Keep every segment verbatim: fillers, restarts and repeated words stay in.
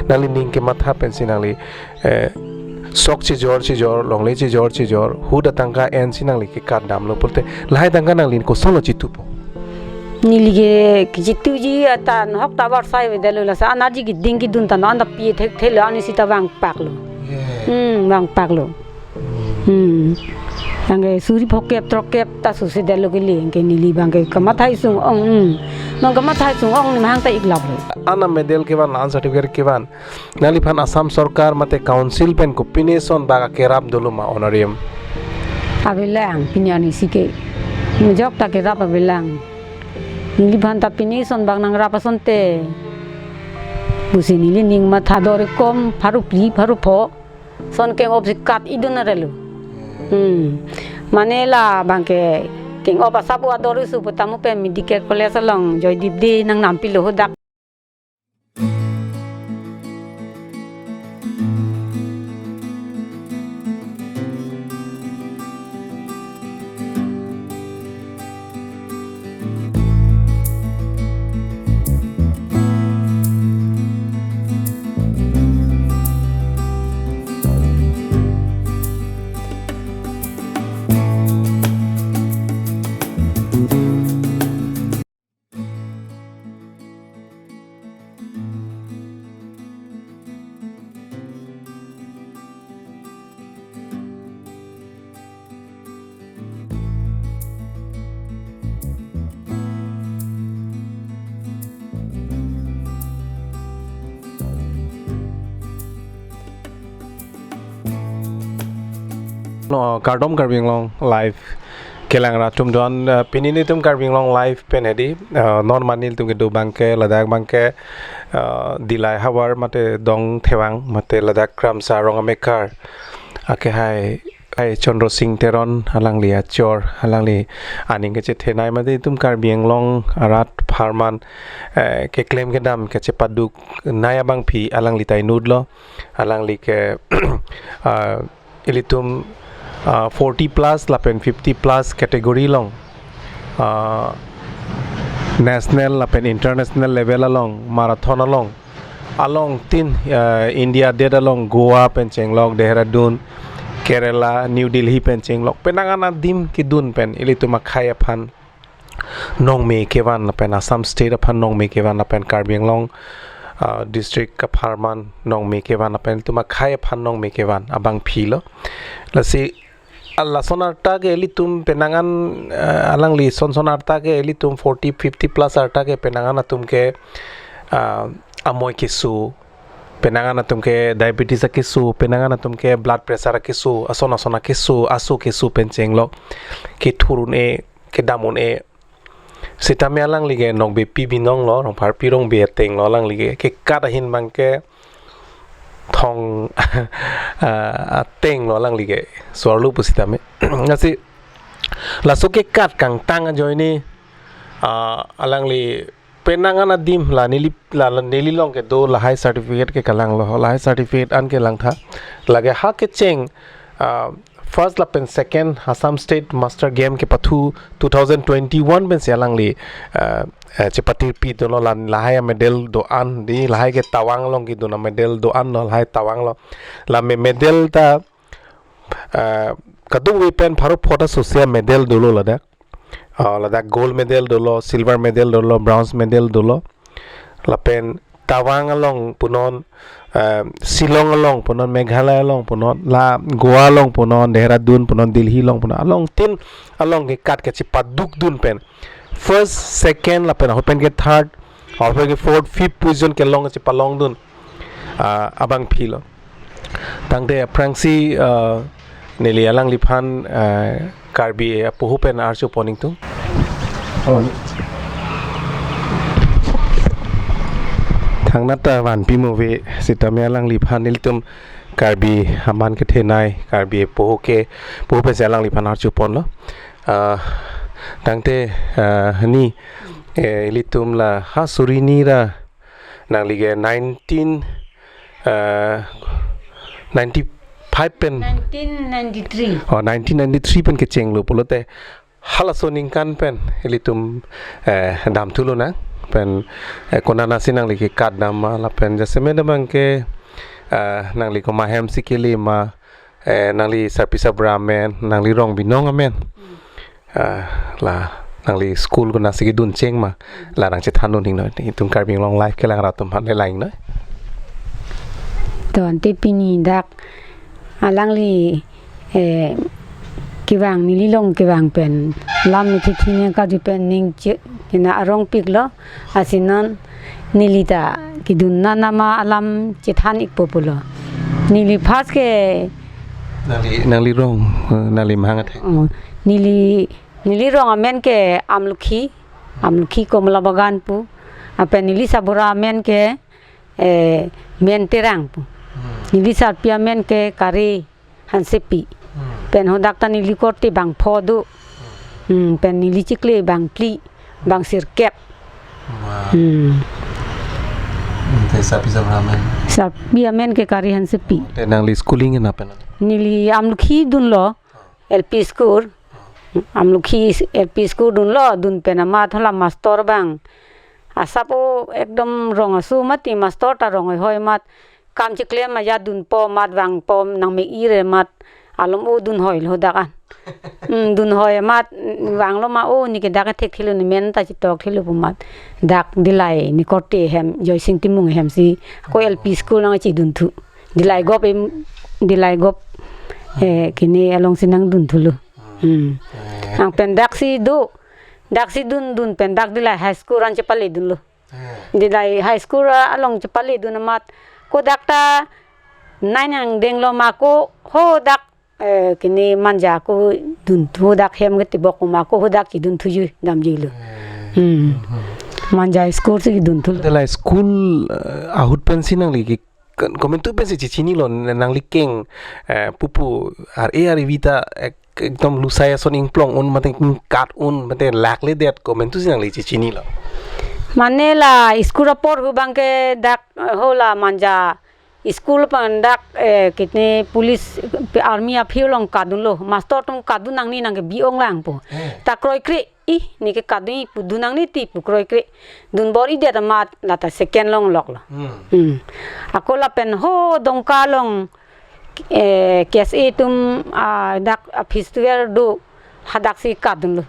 Nangli ning kematha pensi nangli, eh, sok chijor chijor, longle chijor chijor, huda tangka ensi nangli kekat damlo pulote, lahai tangka nangli kosonlo chitupo? Neli ke kechituji ata nahok ta barsai avedetlo, lasi anatji keding kedun ta non anta pi thekthelo, ani sita vangpaklo. Hmm, vangpaklo. Hmm. Anke suri phokep throkkep ta susedetlo kele, anke neli abangke kamathai sung-ong, hmm. Non kamathai sung-ong ni mahang ta iklaplo. An amedal kevan, an certificate kevan, nangliphan Assam Sorkar mate Council pen kopine ason bak akerap dolo ma honorarium? Avelang, pini arnisi ke. Majok ta kerap avelang. Neliphan ta pine ason bak nangrap asonte pusi neli ning matha dor-i kom, pharo phli, pharo pho ason keng-op si kat idun arelo. Hmm. Mane la abangke keng-op asap ador-i su putamo pen Medical College along Joydeep Dey nangnampilo hadak. No, kardom Karbi Anglong Live kelang rat atum do-an, eh, pini nelitum Karbi Anglong Live pen hedi, eh, non ma nelitum kedo abangke, ladak abangke, eh, Dillai havar mate Dong Thevang mate ladak Kramsa Rong Amekar akehai, hai Chandra Singh Teron alangli achor, alangli aning kachethenei mate itum Karbi Anglong arat apharman, eh, keklem kedam kachepaduknei abangpi alangli ta inutlo, alangli ke, ah, ilitum, ah, forty plus lapen fifty plus category along, ah, national lapen international level along, marathon along, along tin, ah, India adet along Goa pen chenglok, Dehradun, Kerala, New Delhi pen chenglok, penang an adim kedun pen ilitum akhei aphan nongme kevan lapen Assam State aphan nongme kevan lapen Karbi Anglong, ah, district apharman nongme kevan lapen itum akhei aphan nongme kevan abangpi lo. Lasi, ah, lason arta ke ilitum penang an, ah, alangli son son arta ke ilitum forty, fifty plus arta ke penang an atum ke, ah, amoi keso, penang an atum ke diabetes akeso, penang an atum ke blood pressure akeso, ason ason akeso, aso keso pen chenglok, kethur un-e, kedam un-e. Sitame alangli ke nokbe pi binong lo, Rongpharpi Rongbe ateng lo alangli ke, kekat ahin abangke thong, ah, ateng lo alangli ke, suarlu pusitame. Lasi, laso kekat kangtang ajoine, ah, alangli penang an adim la neli, la, la neli along kedo lahai certificate ke kalanglo, lahai certificate an kelangtha. Lake ha kecheng, ah, first lapen second Assam State Master Game kepathu two thousand twenty-one pensi alangli, ah, eh, chepatirpi dolo la lahai amedal do-an di, lahai ke Tawang along kedun amedal do-an lo, lahai Tawang lo. La me-, medal ta, ah, kadokave pen pharo pho ta sose amedal dolo ladak. Ah, ladak gold medal dolo, silver medal dolo, bronze medal dolo. Lapen Tawang along punon, eh, Shillong along punon, Meghalaya along punon, la Goa along punon, Dehradun punon, Delhi along punon, along tin along kekat kachepadukdun pen first, second lapen ahut pen ke third, ahut pen ke fourth, fifth position kelong kachepalongdun, ah, abangpi lo. Tangte aphrangsi, ah, neli alangliphan, ah, Karbi apoho pen arju pon ingtung. Oh. Thangnat ta vanpi mo ave, sitame alangliphan nelitum Karbi aman kethenei, Karbi apoho ke, poho pensi alangliphan arju ponlo. Ah, tangte, ah, ni, eh, ilitum la ha suri hini ra nangli ke nineteen, eh, ninety-five pen. Nineteen ninety-three. Oh, nineteen ninety-three pen kechenglo pulote. Halaso aningkan pen ilitum, eh, damthu lonang pen, eh, konatnasi nangli kekat dam ma lapen jasemet abang ke, eh, nangli komat ahem si kele ma, eh, nangli sarpi sarbura amen, nangli rong binong amen. Ah, la nangli school konatsi kedun cheng ma, la nangchethan dun hingno, itum Karbi Anglong Live kelang rat atum aphan le lang hingno. To ante pini dak alangli, eh, kevang neli along kevang pen lam ni thithin yang kaju pen ning che kena arong piklo. Lasi non neli ta kedun nana ma alam chethan ikpo pulo. Neli first ke nangli, nangli rong, eh, nangli mahang atheng. Oh, neli, neli rong amen ke Amlukhi, Amlukhi Komla Bagan pu. Lapen neli sarbura amen ke, eh, Men Terang pu. Hmm. Neli sarpi amen ke Kare Hansepi. Hmm. Pen hadak ta neli korte bang pho do. Hmm, pen neli chikle bang phli, bang sirkep. Wah. Hmm. Ante sarpi sarbura amen? Sarpi amen ke Kare Hansepi. Te nangli schooling ena pen? Neli Amlukhi dunlo, L P school. Amlukhi L P school dunlo, dun pen amat hala master bang asap o ekdom rong asu mati, master ta rong hoi hoi amat kam chiklem aja dunpo amat vangpo nang me-ir amat alom o dun hoilo hadak an. Hmm, dun hoi amat, mm, vanglo ma o neke dak thekthelo, ne men ta chitok thelo pu amat dak Dillai ne korte ahem Joysing Timung ahem si ako L P school nangchedunthu. Dillai Govt em, Dillai Govt, eh, kene along si nangdunthulo. Hmm. Eh. Anpen daksi do, daksi dun dun pen dak Dillai High School an chepale dunlo. Eh. Dillai High School a-, along chepale dun amat ko dak ta nai nangdenglo ma ko hadak, eh, kene Manja ko dunthu, dak hem ketibok ma ko hadak chedunthuji damjilo. Eh. Hmm. Mhm. Manja School si dunthulo. Dillai school, eh, ahut pensi nangli ke, ke-, komantu pensi chechinilo, n-, nangli keng, eh, pupu ar-e ar-evi ta, eh, ekdom lusai ason ingplong un mate ingkat un mate lakledet, komantusi nangli chechinilo? Mane la school apor hu abang ke dak, eh, hala Manja school pen dak, eh, kene police, eh, army aphi along kadunlo. Master atum kadun nangne nangkebi-ong lang pu. Eh. Ta kroikre, ih, neke kadun pu dun nangne ti pu kroikre. Dun bor-idet amat lata second long loklo. Hmm. Hmm. Ako lapen ho Dongka along, eh, K S A atum, ah, dak, ah, festival do, hadaksi kadunlo.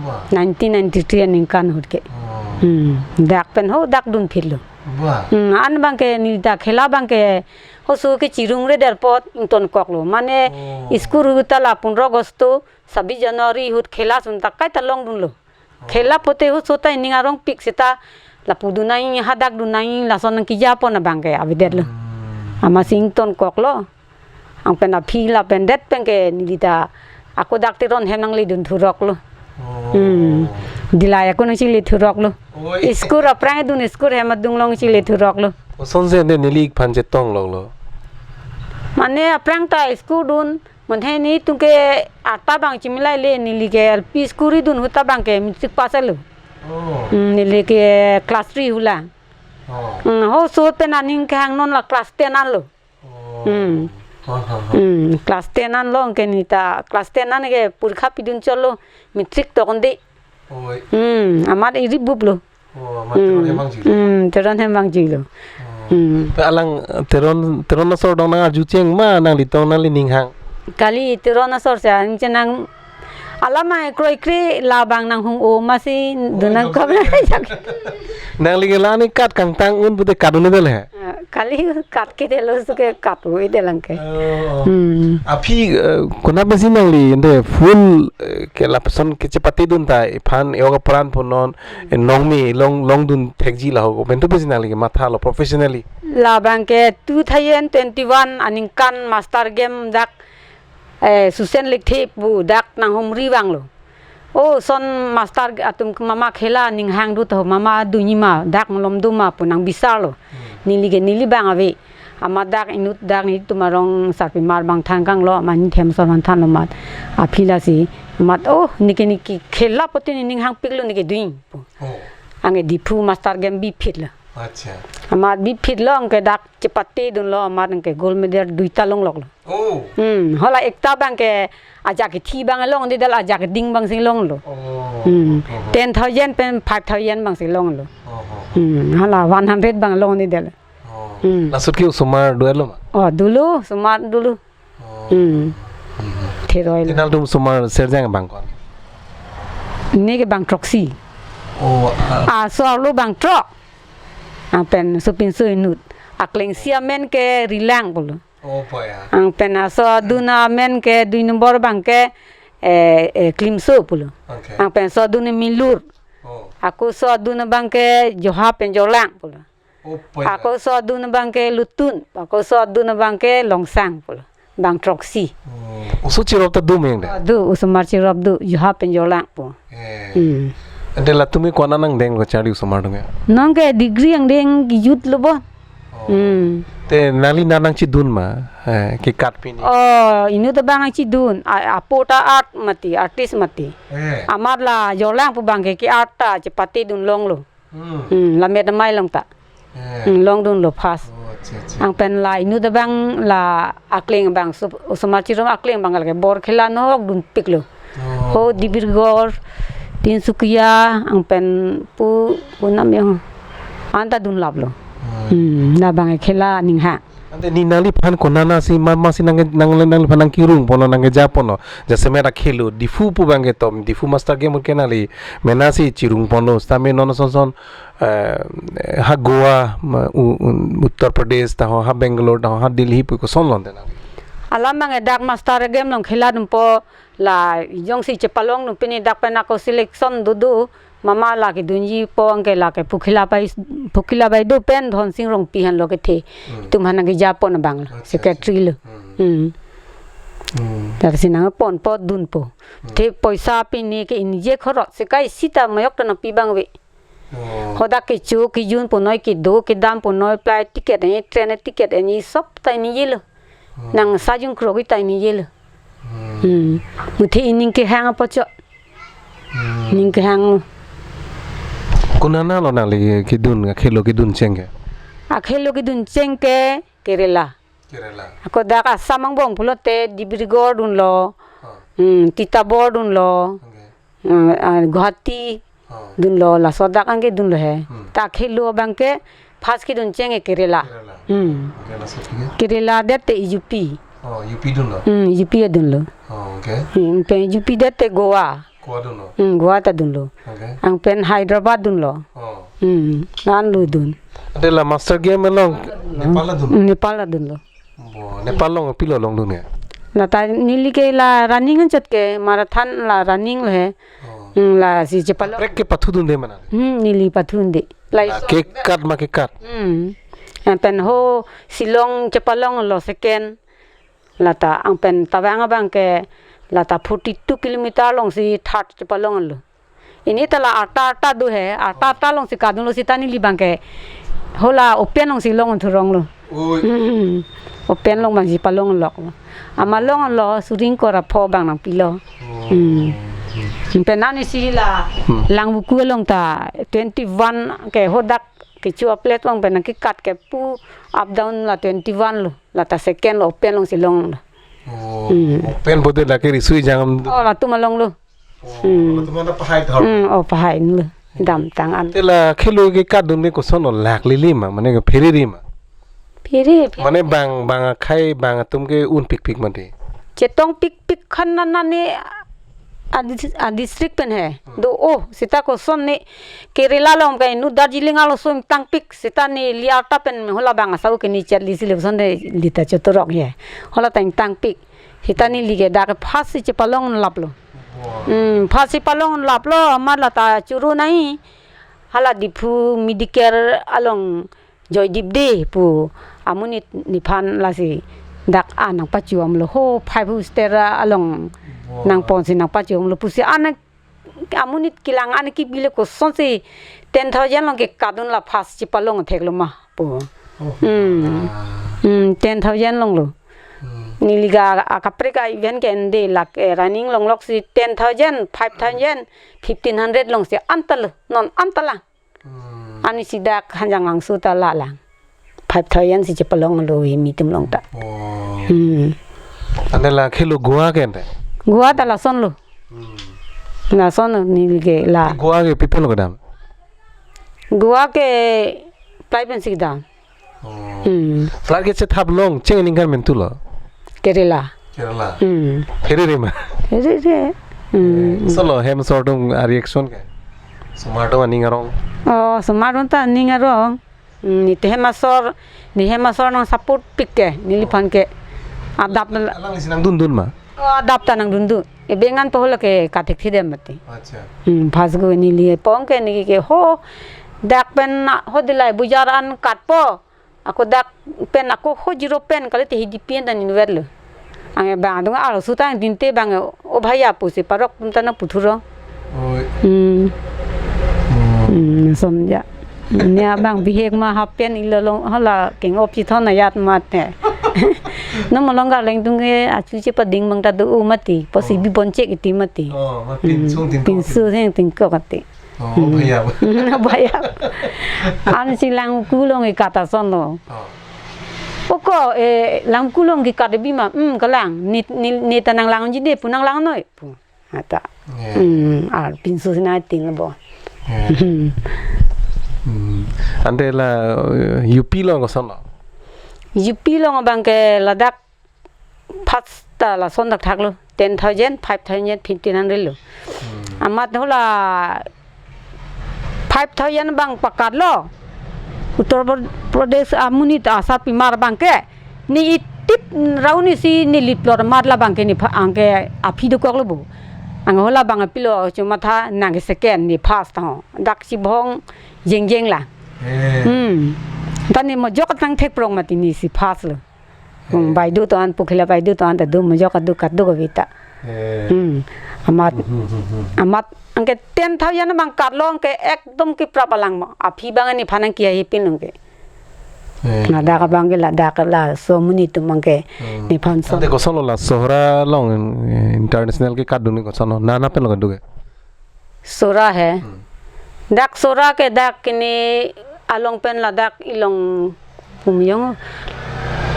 Wah. Nineteen ninety-three aningkan ahut ke. Oh. Hmm. Dak pen ho dak dunphitlo. Wah. Hmm, an abang ke neli ta khela abang ke ho so ke chirungredet apot ingtonkoklo. Mane, oh, school hu ta la pondro August, sabis January ahut khela ason ta kaita longdunlo. Oh. Khela pote ho so ta ining arongpik seta lapu dun nang, hadak dun nang, lason nangkejapon abang ke avedetlo. Hmm. Amatsi ingtonkoklo. Anpen aphi lapen det pen ke neli ta ako dak Teron hem nangle dunthuroklo. Oh. Hmm. Dillai ako nangchile thuroklo. Oi. School aphrang dun, school hem adung along chile thuroklo. Osonsi ante neli ikphan chetong loklo. Mane aphrang ta school dun, mane netum ke arta abang chimilai le, neli ke L P school ridun ahut ta abang ke matric pass lo. Oh. Hmm, neli ke class three hu lang. Oh. Hmm, ho so pen aning kehang non la class ten anlo. Oh. Hmm. Ha, ha, ha. Hmm, class ten anlo, anke neli ta class ten an ke porikha pidun chotlo, matric tokde. Oi. Hmm, amat iri buplo. Oh, amat Teron hem vangjilo. Hmm, Teron hem vangjilo. Oh. Hmm. Pe alang, eh, Teron, Teron asor dong nang arju cheng ma nanglitum nanglining hang? Kali Teron asor si ang chenang alam ai kroikre labang nanghung-o amatsi dun nangkok. Nangli ke la ne kat kangtang un pute kat un-edet le? Ah, kali kat kedetlo, suke kat un-edet lang ke. Oh. Hmm. Aphi, eh, konat pensi nangli ante full, eh, ke lapuson kechepate dun ta iphan e-ok apran punon, eh, nong me long, longdun thekji la ho, komantu pensi nangli kemathalo professionally? Labang ke two thousand twenty-one aningkan Master Game dak, eh, Susen Lekthe pu dak nanghumri vanglo. O son master atum ke mama khela aning hang do to, mama dunji ma, dak malom do ma pu nangbisarlo. Hmm. Neli ke neli abang ave. Amat dak inut dak netum arong sarpimar abang than kanglo, amat ne hem son van thanlo amat. Aphi lasi amat, oh, neke neke khela pote nening hangpiklo, neke dunji pu. Oh. Anke Diphu Master Game biphitlo. Acha. Amat bipit along ke dak chepate dunlo, amat ke gold medal duita longloklo. Oh. Hmm, hala ekta abang ke ajak kethi abang longdedetlo, ajak keding abang si longlo. Oh. Hmm. Oh. Ten thousand pen five thousand abang si longlo. Oh, oh, oh. Hmm, hala one hundred abang longdedetlo. Oh. Hmm. Laso ke osomar do-etlo ma? Oh, dolo, osomar dolo. Oh. Hmm. Hmm. Theroi. Te nangtum osomar serjang bang ko-an? Neke bang throksi. Oh, ah. Aso arlo bang throk. Anpen sopinso inut. Aklengsi amen ke Rilang pulo. Oh, pa ya. Anpen aso adun amen ke dui nombor abang ke, eh, eh, Klimso pulo. Okay. Anpen aso adun Milur. Oh. Ako aso adun abang ke Joha pen Jorlang pulo. Oh, pa ya. Ako aso adun abang ke Lutun, ako aso adun abang ke Longsang pulo. Bang throksi. Oh, oso chirop ta do meng de? Ah, do, osomar chirop do, Joha pen Jorlang pu. Eh. Hmm. Ante latum ke ko-an nangdeng kacharli osomar atum ke? Nonke degree angdeng kejutlo bo. Oh. Hmm. Te nangli nang nangchidun ma, eh, kekat pini? Oh, inut abang nangchidun. A, apo ta art mati, artist mati. Eh. Amat la Jorlang pu abang ke ke-art ta chepate dun longlo. Hmm. Hmm, la met amei along ta. Eh. Hmm, longdunlo first. Oh, acha, acha. Anpen la inut abang la akleng abang sup-, osomar chirum akleng abang la ke bor khela nok dunpiklo. Oh. Ho Dibirgor, Tinsukia, anpen pu, pu nam yang. Anta dunlaplo. Hmm. Hmm, labang khela aning ha. Ante ne nangliphan konatsi ma, masi nang, nang, nangliphan nangkerung ponlo, nangkeja ponlo. Jasemet akhelo, Diphu pu abang ke tom, Diphu Master Game ke nangli menasi chirung ponlo, sitame non son son, eh, ha Goa, ma, u, u, Uttar Pradesh, ta ho, ha Bangalore, ta ho, ha Delhi pu koson lo ante nang? Alam abang dak Master Game along khela dunpo, la jongsi chepalong dun pini dak pen ako selection do do, mama la kedunji po anke la ke pukhila pai, pukhila pai do pen Dhonsing Rongpi aphan lo kethe. Hmm. Itum aphan nangkeja pon abang lo, acha, acha, secretary lo. Hmm. Hmm. Hmm. Lasi nangponpo dunpo. Hmm. Te poisa pini ke inije khorot, sika isi ta majok ta nangpi abang ave. Oh. Hadak kecho kejun punoi, kedo kedam punoi, flight ticket ani, train ticket ani, sob ta inijelo. Hmm. Nang sajung kroi ta inijelo. Hmm. Hmm. Muthe ining kehang apotchot. Hmm. Ining kehang. Konat lo nangli kedun, akhelo kedun cheng ke? Akhelo kedun cheng ke Kerala. Kerala. Ako dak Assam angbong pulote Dibrugarh dunlo. Ah. Hmm, Titarbor dunlo. Okay. Hmm, ah, Guwahati. Oh. Dunlo, laso dak anke dunlo he. Hmm. Ta akhelo abang ke first kedun cheng ke Kerala. Kerala. Hmm. Okay, laso ke? Kerala det te U P. Oh, U P dunlo? Hmm, U P dunlo. Oh, okay. Hmm, pen U P det te Goa. Goa dunlo? Hmm, Goa ta dunlo. Okay. Anpen Hyderabad dunlo. Oh. Hmm, nanlo dun. Ante la Master Game along Nepal la dunlo? Hmm, Nepal la dunlo. Bo, Nepal along pilo longdun ya? La ta neli ke la running anchot ke, marathon la running lo he. Oh. Hmm, lasi chepalong. Kaprek ke pathudunde ma nang? Hmm, neli pathunde. La la kekat ma kekat? Hmm. Anpen ho Shillong chepalonglo second. La ta anpen Tawang abang ke la ta forty-two kilometer alongsi third chepalonglo. Pini ta la arta arta do he, arta arta alongsi kadunlo seta neli abang ke. Hala open alongsi longthuronglo. Oi. Hmm. Open along abangsi palongloklo. Amat longlo, suri ingkoi ra pho abang nangpilo. Oh. Hmm. Pen nangli si la, hmm, Langvoku along ta twenty-one ke hadak kecho a-plate along pen nangkekat ke pu up down la twenty-one lo. La ta second lo, open alongsi longlo. Oh, hmm, open bote lake risui jangdam. Oh, latum alonglo. Oh, hmm, latum anta pahai thor. Hmm, oh, pahai lo. Damtang an. Te la akhelo kekatdun ke kosonlo, lak lili ma, mane ke pherere ma? Phere, phere. Mane bang, bang akhai, bang atum ke un pikpik mati? Chetong pikpik khan nana ne a dis-, a district pen he. Hmm. Do, oh, seta koson ne Kerala along ke nu Darjeeling along sung tangpik, seta neli arta pen hala bang asau ke ne chet lisi le koson neli ta chotorok he. Hala ta ingtangpik. Seta neli ke dak first si chepalonglaplo. Wow. Hmm, first si palonglaplo, amat la ta choro nai. Hala Diphu Medicare along Joydeep Dey pu amonit nephan lasi dak an nangpachomlo ho, five star along, wow, nangponsi nangpachomlo pusi an amonit kelang an kebile kosonsi ten thousand along kekatdun la first chepalong theklo ma pu. Oh. Hmm. Ah. Hmm, ten thousand alonglo. Hmm. Neli ke akaprek a-event ke ende lake running longloksi ten thousand, five thousand, fifteen hundred alongsi anta lo, non anta lang. Hmm. Ansi dak Hanjanglangso ta la lang. Five thousand si chepalonglo hini atum along ta. Oh. Hmm. Ante la khelo Goa ke ante? Goa ta lasonlo. Hmm. Lasonlo neli ke la. Goa ke pi pen lo kedam? Goa ke flight pensi kedam. Oh. Hmm. Flight ke chethap long cheng ningkan mentu lo? Kerala. Kerala. Hmm. Pherere ma? Pherere. Hmm. Eh, kosonlo hem asor atum a-reaction ke? Osomar atum aning arong. Oh, osomar atum ta aning arong. Hmm, ne te hem asor, ne hem asor nang support pik ke, neliphan ke. Adap na la- Alanglisi nangdundun ma? Oh, adap ta nangdundun. Ebengan po hala ke kathekthedam mati. Acha. Hmm, pas go neli pong ke neli ke ho, dak pen na ho Dillai bojar an katpo. Ako dak pen ako ho zero pen kalite hidipi an ta neli vetlo. Anke bang adung arloso ta dinte bang, "O bhaiya," pusi parok atum ta nangputhuro. Oi. Hmm. Hmm. Hmm, somja. Ne abang bihek ma half pant ilolong hala keng-op chithon ajat mate. Nom along Karleng atum ke achu chepading abang ta do mati. Pusi Oh. bibon chek iti mati. Oh, ma Hmm. pinso tingkok Pinso ati. Seng tingkok ati. Oh, Hmm. bhaiya. Bhaiya. Ansi Langku along kekat asonlo. Oh. Oko, eh, Langku along kekat bima. Hmm, kalang. Ne, ne, ne ta nanglang jide pu nanglang noi pu. Ata. Yeah. Hmm, ar pinso sina ting bo. Yeah. Hmm. Hmm. Ante la, eh, U P along kosonlo? U P along abang ke ladak first ta lason thakthak lo. Ten thousand, five thousand, fifteen hundred lo. Hmm. Amat hala five thousand abang pakatlo. Uttar Pradesh amonit asarpimar abang ke. Ne itip rauni si ne liplot amat la abang ke nepha anke aphi dokoklo bo. Anke hala abang apilo chomatha nang ke second ne first ho. Dak chibong jengjeng la. Eh. Hmm. Ta ne mojok atang thekprong mati nesi first lo. Hmm, Eh. Baidu atum an Pokhila Baidu atum an ta do mojok adu kadu kavita. Eh. Hmm. Amat, Hmm, hmm, hmm, hmm. amat anke ten thousand abang katlo anke ekdom keprap alang mo. Aphi abang nephan nangkihi pin anke. Eh. Ladak abang ke ladak laso amonit atum abang ke Hmm. nephan son. Ante kosonlo la Sohra along, eh, international kekatdun kosonlo? Nana pen lo kedo ke? Sohra he. Hmm. Dak Sohra ke dak kini along pen ladak ilong pumyong.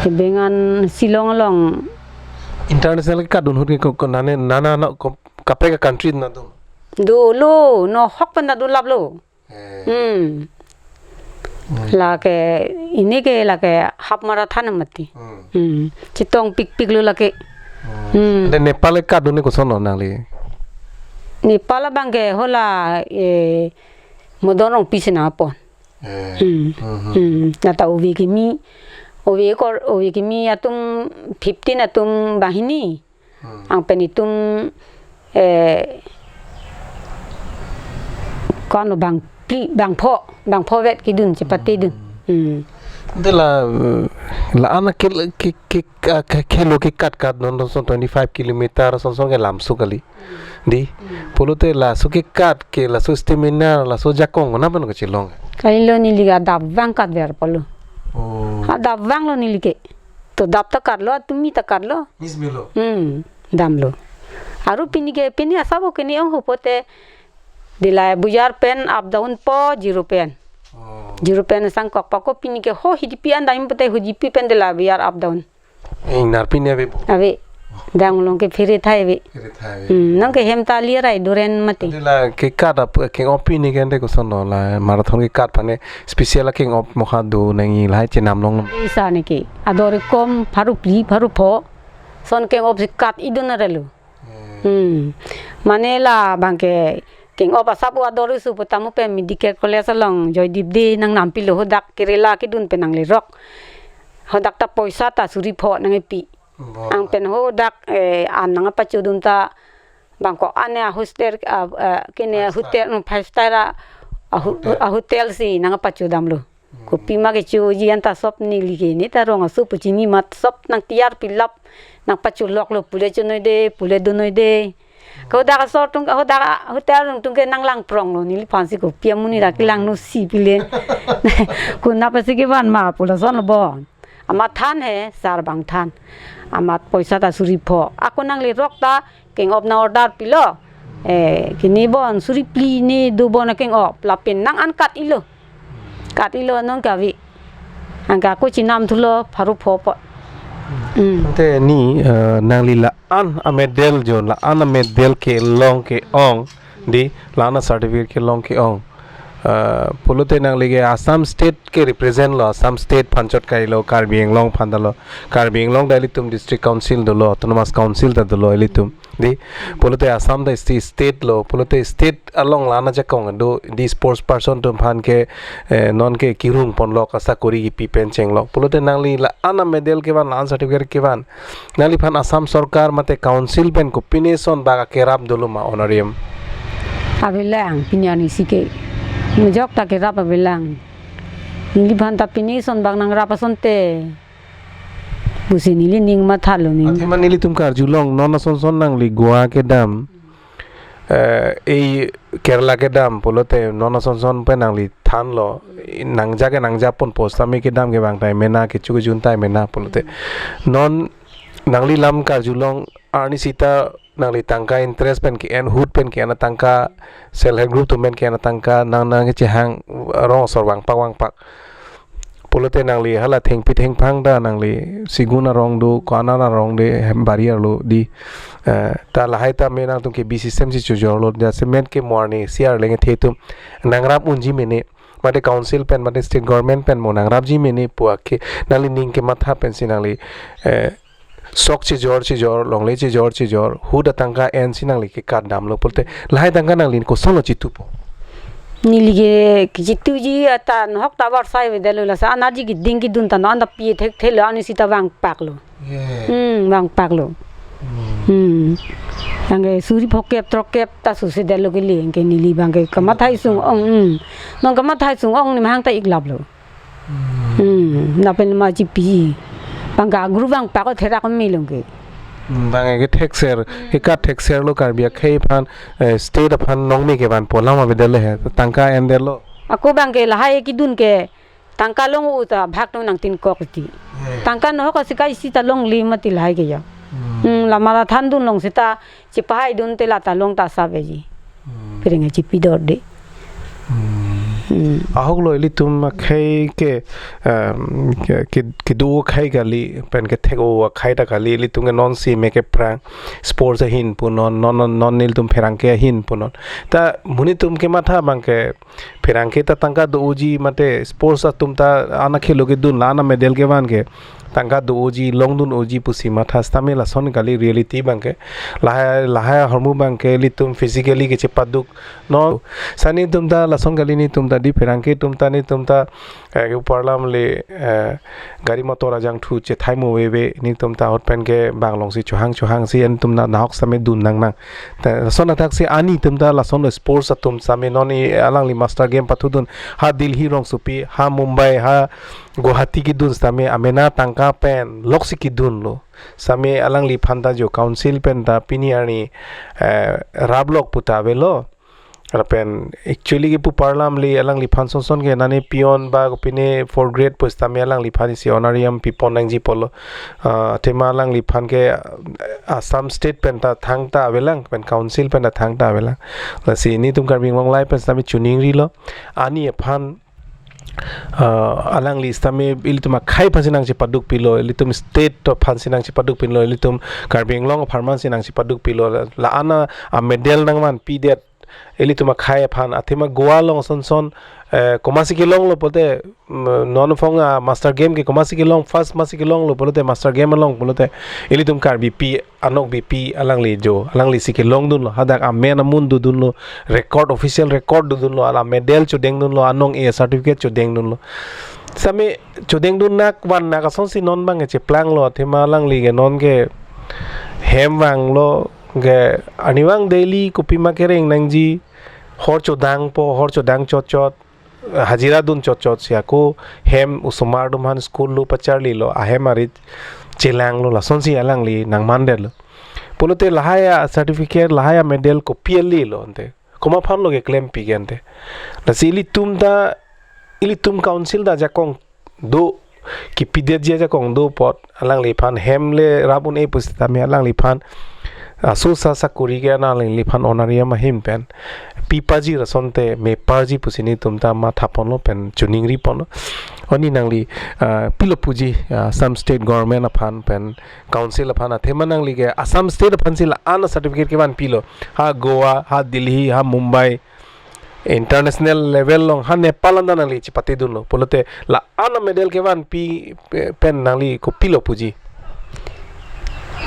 Ebengan Shillong along. International kekatdun ahut ke ko, ko nane, nana na ko kaprek a-country nangdun? Dolo, nohok pen nangdun laplo. Eh. Hmm. Hmm. Lake, pini ke lake half marathon mati. Hmm. Hmm. Chetong pikpik lo lake. Hmm. Hmm. Ante Nepal kekatdun ke kosonlo nangli? Nepal abang ke hala, eh, Madan Rongpi si nangpon. Eh. Hmm. Hmm, hmm. Hmm. Nata ove kimi, ove kor, ove kimi atum fifteen atum banghini. Hmm. Anke pen itum, eh, ko-an lo bangphli, bangpho, bangpho vet kedun chepatedun. Hmm. Hmm. Ante la, eh, la-an ke, ke, ke, ke, ke, khelo kekat katdun son twenty-five kilometer son son ke lamso kali. Di, Hmm. pulote laso kekat ke laso stamina, laso ajakong, nana pen kachelong? Kalilo neli ke adap abang katver pulo. Oh. Adap abang lo neli ke. To adap ta katlo, atumi ta katlo. Miss melo. Hmm, damlo. Aru pini ke, pini asap o kini ong ho pote Dillai bojar pen up down po zero pen. Oh. Zero pen sangkok pako pini ke ho hidipi an dam pote hidipi pen Dillai bojar up down. Ingnar pini ave bo? Ave. Dang along ke phere thai ave. Phere thai ave. Hmm, nang ke hem ta lir ai doren mati. Ante la kekat ap keng-op pini ke ante kosonlo la marathon kekat aphan ne special keng-op mokha do nangji lahai chenam long. Isa ne ke. Ador kom pharo phli pharo pho. Son keng-op si kat idun arelo. Hmm. Hmm. Mane la abang ke keng-op asap o ador isu pu tamo pen medical college along Joydeep de nangnampilo hadak Kerala kedun pen nanglerok. Hadak ta poisa ta suri pho nangkepi. Bo. Anke pen hadak, eh, an nangpachodun ta bangkok an a hostel, ah, ah, kene Five star. Hotel, no, five star a, a hu-, Hotel. A hotel si nangpachodamlo. Hmm. Kopi ma kechoji anta sop neli ke ne ta rong aso pu chini mat sop nangtiyar pilap nangpacholoklo pule chonoi de, pule donoi de. Ko dak asor atum, ko dak hotel atum ke nanglangpronglo neliphan si kopi amonit ra kelangno si pile. Konat pensi kevan ma pu lasonlo bon. Amat than he, sar abang than. Amat poisa ta suri pho. Ako nanglerok ta keng-op nang-order pilo. Eh, kini bon suri phli ne do bon keng-op. Lapen nang an kat ilo. Kat-ilo non kave. Anke ako chinam thulo pharo pho apot. Hmm. Ante ni, eh, nangli la-an amedal jo, la-an amedal kelong ke-ong, dei, la-an acertificate kelong ke-ong. Eh, pulote nangli ke Assam State ke represent lo, Assam State aphan chot kailo, Karbi Anglong aphan ta lo. Karbi Anglong ta ilitum District Council dolo, Autonomous Council ta dolo ilitum. Dei, pulote Assam ta sti-, state lo, pulote state along la-an ajakong do, dei sports person atum aphan ke, eh, non ke kirung ponlok, asakori kipi pen chenglok. Pulote nangli la-an amedal kevan, la-an certificate kevan. Nangliphan Assam Sorkar mate Council pen kopine ason bak akerap dolo ma honorarium? Avelang, pini arnisi ke. Majok ta kerap avelang. Neliphan ta pine ason bak nangrap asonte pusi neli ning mathalo ni. Athema nelitum karjulong, non ason son nangli Goa kedam, eh, ei Kerala kedam pulote non ason son pen nangli thanlo, nangja ke nangja ponpo, sitame kedam ke bang tai mena, kecho kejun tai mena pulote. Non nangli lam karjulong arnisi ta nangli tangka interest pen ke-en, ahut pen ke-en atangka, self help group atum pen ke-en atangka, nang nang kechehang rong asor vangpak vangpak. Pulote nangli hala thengpi thengphang ta nangli Sigun arong do, ko-an arong de, hem bari arlo dei, eh, ta lahai tame nangtum ke B C system si chojorlo, jasemet ke mo arni C R leng the atum nangrap unji mene, mate Council pen, mate State Government pen mo nangrapji mene pu ake nangli ning kematha pensi nangli, eh, sok chejor chejor, longle chejor chejor, ahut atangka ensi nangli kekat damlo pulote, lahai tangka nangli kosonlo chitupo? Neli ke kechituji ata nohok ta varsai avedetlo, lasi anatji keding kedun ta non anta pi thekthelo, arnisi ta vangpaklo. Yeah. Hmm, vangpaklo. Hmm. Hmm. Anke suri phokep throkep ta susedetlo kele, anke neli bang ke kamathai sung-ong, hmm. Non kamathai sung-ong ni mahang ta iklaplo. Hmm, lapen ma chipi. Bang ke agru vangpak o therak me long ke. Hmm, bang ke thekser, hmm, kekat thekserlo Karbi akhei aphan, eh, state aphan nangme kevanpo alam avedetlo he, tangka endetlo. Ako bang ke lahai kedun ke tangka long uta bhak nang nangtinkok ti. Hmm. Tangka nohok asika isi ta longle mati lahai ke ya. Hmm. Hmm, la marathon dun long seta chipahai dun te la ta long ta sa veji. Hmm. Phereng chipi dorde. Hmm. Hmm. Ahoklo ilitum akhei ke, um, ke, ke, kedo akhei kali, pen kethek-o akhei ta kali, ilitum ke non si me ke prang sports ahin punon, non, non, non nelitum pherangke ahin punon. Ta monit atum kematha bang ke pherangke ta tangka do-oji mate sports atum ta ana khelo kedun la ana medal kevan ke tangka do-oji, longdun-oji pusi matha sitame lason kali reality bang ke. Lahai, lahai ahormu bang ke ilitum physically kechepaduk. No, sani atum ta lason kali, netum ta dei pherangke atum ta, netum ta, eh, ke pu arlam le, eh, gari motor ajangthu chethai mo veve, netum ta ahut pen ke bang long si chohang chohang si netum na nahok sitame dun nang nang. Ta lason athak si ani atum ta lason sports atum sitame non alangli master game pathudun, ha Delhi rongsopi, ha Mumbai, ha Guwahati kedun sitame amena tangka pen lok si kedunlo. Sitame alangliphan ta jo council pen ta pini arni, eh, raplok pu ta avelo. Lapen actually ke pu arlam le alangliphan son son ke nane peon ba kopine fourth grade pu sitame alangliphan isi honorarium pipon nangji apotlo. Ah, athema alangliphan ke, ah, Assam State pen ta thangta avelang, pen council pen ta thangta avelang. Lasi netum Karbi Anglong Live pen sitame choningrilo. Ani aphan, ah, alangli sitame ilitum akhei aphan si nangchepaduk pilo, ilitum state aphan si nangchepaduk pilo, ilitum Karbi Anglong apharman si nangchepaduk pilo, la, la ana amedal nangvanpidet ilitum akhei aphan. Athema Goa along son son, eh, komatsi kelonglo pulote, mm, non aphong a master game ke komatsi kelong, first matsi kelonglo pulote, master game along pulote, ilitum Karbipi, Anokbipi alangli jo, alangli si kelongdunlo, hadak amen amun dodunlo, record, official record dodunlo, ala medal chodengdunlo, anong-e certificate chodengdunlo. Sitame chodengdun nak van nak asonsi non bang ke cheplanglo, athema alangli ke non ke hem vanglo, ke arnivang daily kopima kereng nangji, hor chodangpo, hor chodang chot chot, hajira dun chot chot si ako hem osomar atum aphan school lo pacharlilo, ahem arit chelanglo, lasonsi alangli nangmandetlo. Pulote lahai acertificate, lahai amedal kopi alilo ante, komat aphanlo keklempi ke ante? Lasi ilitum ta, ilitum council ta ajakong do, kipidetji ajakong do apot, alangliphan hem le rap un-e pusitame alangliphan aso sa sakori ke nangliphan onari ama ahin pen pi pajir asonte me parji pusi netum ta mathaponlo pen choningriponlo. Oni nangli, ah, pilo puji, ah, Assam State Government aphan pen Council aphan, athema nangli ke Assam State aphan si la-an a certificate kevan pilo. Ha Goa, ha Delhi, ha Mumbai, international level along, ha Nepal anta nangli chipatedunlo. Pulote la-an a medal kevan pi, eh, pen nangli kopilo puji?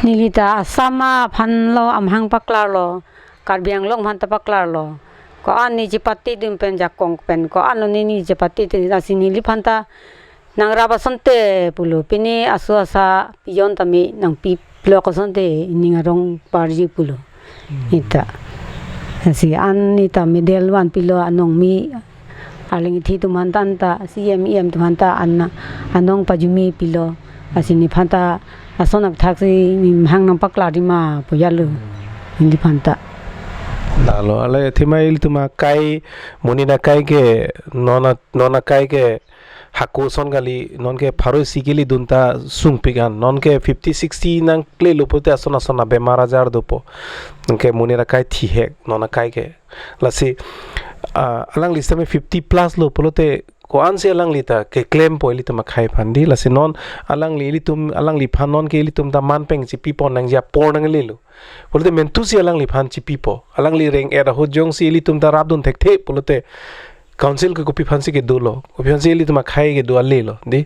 Neli ta Assam aphan lo amahang paklarlo, Karbi Anglong aphan ta paklarlo. Ko-an ne chipatedun pen jakong pen, ko-an lo ne ne chipatedun, lasi neliphan ta nangrap asonte pulo, pine aso asa pijon tame nangpilok asonte ning arong parji pulo. Hmm. Ita. Lasi an ita medal vanpilo anong me, arleng ithi atum aphan ta, C M, E M atum aphan ta an anong pajumi pilo. Lasi nephan ta ason apthak si nemahang nangpaklarji ma pu jalo. Hmm. Neliphan ta. Lalo, ale athema ilitum akai, monit akai ke, non a, non akai ke hako ason kali, non ke pharo isi kali dun ta sungpik an, non ke fifty sixty nangklelo pulote ason ason abemar ajar dopo. Non ke monit akai thihek, non akai ke. Lasi, ah, alangli sitame fifty plus lo pulote ko-an si alangli ta keklempo ilitum akhei aphan di. Lasi non alangli ilitum, alangliphan non ke ilitum ta man pen chipipon nangji apor nanglelo. Pulote mentu si alangliphan chipipo. Alangli reng-et ahut jongsi ilitum ta rapdun thekthe pulote Council ke kopi aphan si kedolo, kopi aphan si ilitum akhei kedo ale lo, di.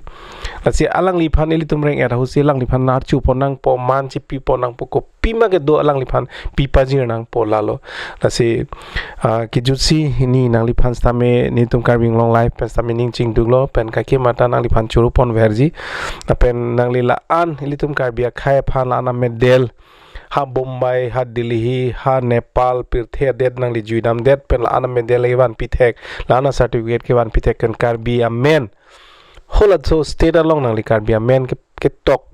Lasi alangliphan ilitum reng-et ahut si alangliphan archupon nangpo, man chipipon nangpo, kopima kedo alangliphan pi pajir nangpo lalo. Lasi, ah, kejut si hini nangliphan sitame netum Karbi Anglong Live pen sitame ning chingduklo, pen kaike mata nangliphan chorupon verji. Lapen nangli la-an ilitum Karbi akhei aphan la-an a medal ha Bombay, ha Delhi, ha Nepal, pirthe adet nangli juidamdet pen la-an a medal kevanpi thek, la-an a certificate kevanpi thek pen Karbi amen. Halaso state along nangli Karbi amen ke, ketok,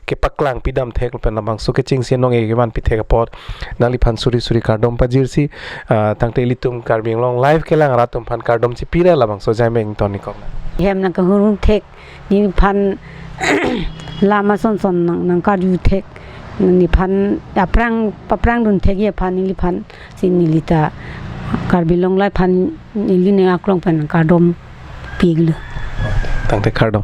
kepaklang pidam thek pen labangso kechengsi nong-e kevanpi thek apot nangliphan suri suri kardom pajirsi, ah, tangte ilitum Karbi Anglong Live kelang rat atum aphan kardom chipira labangso jaimeng tonikok. Hem nangkahurung thek, neliphan lam ason son nang, nangkarju thek, neliphan aphrang, paphrangdun thekji aphan neliphan si neli ta Karbi Anglong Live aphan neli ning aklong pen kardom piklo. Tangte kardom.